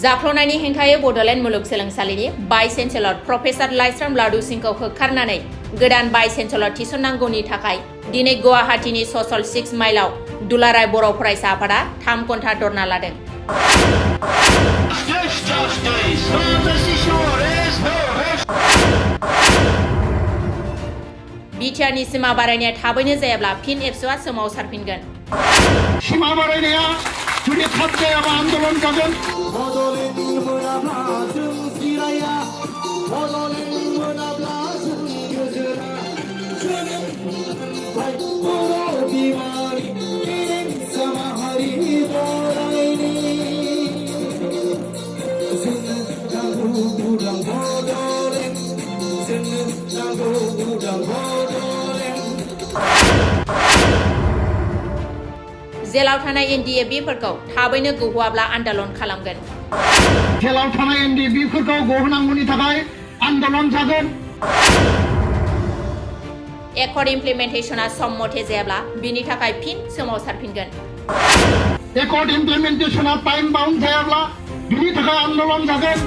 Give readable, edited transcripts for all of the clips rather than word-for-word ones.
जाख्ल'नायनि हेंथायै बड'लेण्ड मुलुगसोलोंसालिनि vice chancellor professor Laishram laddu सिंहखौ होखारनानै गोदान भाइस चेन्सेलर थिसननांगौनि थाखाय दिनै गुवाहाटीनि ससल 6 माइलआव दुलाराय बर' फरायसा आफादा 3 घन्टा धरना लादों। बिटिआरनि सिमा बारायनाया थाबैनो जायाब्ला फिन एबसुआ सोमावसारफिनगोन। सिमा बारायनाया जुदि थाब जायाबा आन्दोलन जागोन। जेलाव थानाय एनडिएबिफोरखौ थाबैनो गहोआब्ला आन्दोलन खालामगोन। जेलाव थानाय एनडिएबिफोरखौ गहोनांगौनि थाखाय आन्दोलन जागोन। एकर्ड इमप्लिमेन्टेशनआ सम मथे जायाब्ला बिनि थाखाय फिन सोमावसारफिनगोन। एकर्ड इमप्लिमेन्टेशनआ टाइम बाउन्ड जायाब्ला बिनि थाखाय आन्दोलन जागोन।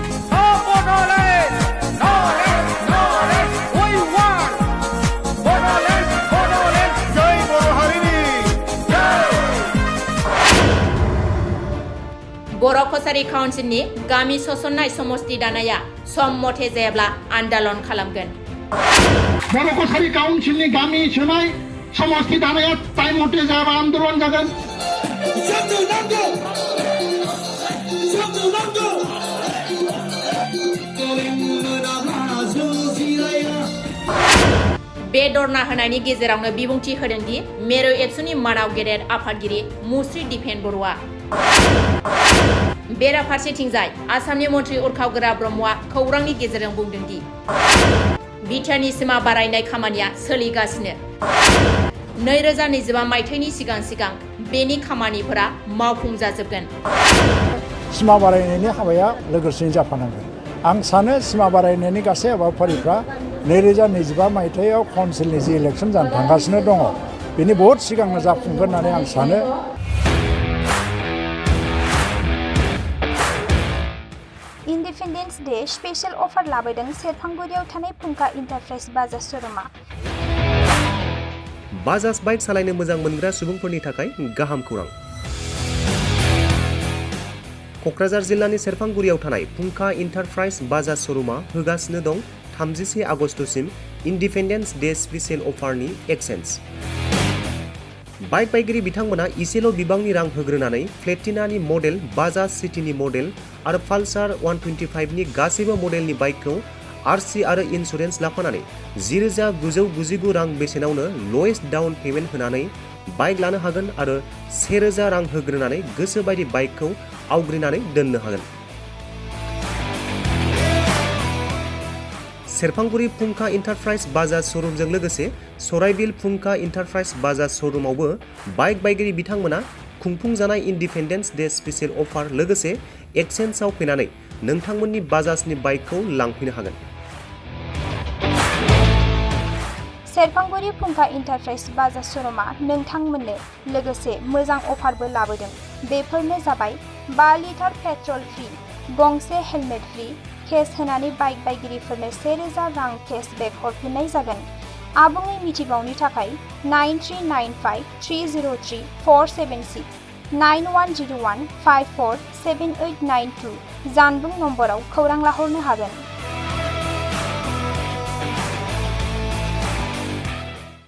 बर' कसारी काउन्सिलनि गामि सोसननाय समस्ति दानाया सम मथे जायाब्ला आन्दोलन खालामगोन। बर' कसारी काउन्सिलनि गामि सोनाय समस्ति दानाया टाइम मथे जायाबा आन्दोलन जागोन। बे धरना होनायनि गेजेरावनो बिबुंथि होदों दि मेरु एबसुनि मानाव गेदेर आफादगिरि मुस्रि दिपेन बर'आ। बेराफारसेथिंजाय आसामनि मन्त्रि उरखावगोरा ब्रह्मआ खौरांनि गेजेरजों बुंदों दि बिटिआरनि सिमा बारायनाय खामानिया सोलिगासिनो। 2025 मायथाइनि सिगां बेनि खामानिफोरा मावफुंजाजोबगोन। सिमा बारायनायनि हाबाया लोगोसेनो जाफानांगोन। आं सानो सिमा बारायनायनि गासै हाबाफारिफ्रा 2025 मायथाइयाव काउन्सिलनि जि इलेक्सन जानो थांगासिनो दङ बेनि बहुद सिगांनो जाफुंगोन होननानै आं सानो। इन्डिपेन्डेन्स डे स्पेशल अफार लाबोदों सेरफांगुरियाव थानाय फुंखा इन्टारप्राइज बाजाज श'रुमा। बाजाज बाइक सालायनो मोजां मोनग्रा सुबुंफोरनि थाखाय गाहाम खौरां। क'क्राझार जिल्लानि सेरफांगुरियाव थानाय फुंखा इन्टारप्राइज बाजाज श'रुमा होगासिनो दं 31 आगस्तसिम इन्डिपेन्डेन्स डे स्पेशल अफारनि एक्सेन्ज। बाइक बायगिरि बिथांमोना इसेल' बिबांनि रां होग्रोनानै प्लेटिनानि मडेल, बाजाज सिटीनि मडेल आरो पालसार 125नि गासैबो मडेलनि बाइकखौ आरसि आरो इन्सुरेन्स लाफानानै 10,999 रां बेसेनावनो लवेस्ट डाउन पेमेन्ट होनानै बाइक लानो हागोन आरो 1,000 रां होग्रोनानै गोसोबायदि बाइकखौ आवग्रिनानै दोननो हागोन। सेरफांगुरि फुंखा इन्टारप्राइज बाजाज श'रुमजों लोगोसे सराइबिल फुंखा इन्टारप्राइज बाजाज श'रुमावबो बाइक बायगिरि बिथांमोना खुंफुंजानाय इन्डिपेन्डेन्स डे स्पेशल अफार लोगोसे एक्सेन्जआव फैनानै नोंथांमोननि बाजाजनि बाइकखौ लांफैनो हागोन। सेरफांगुरि फुंखा इन्टारप्राइज बाजाज श'रुमा नोंथांमोननो लोगोसे मोजां अफारबो लाबोदों। बेफोरनो जाबाय 5 लिटार पेट्रल फ्रि, गंसे हेलमेट फ्रि, केस होनानै बाइक बायगिरिफोरनो 1,000 रां केसबेक हरफिननाय जागोन। आबुङै मिथिबावनो थाखाय 9395303476 9101547892 जानबुं नम्बराव खौरां लाहरनो हागोन।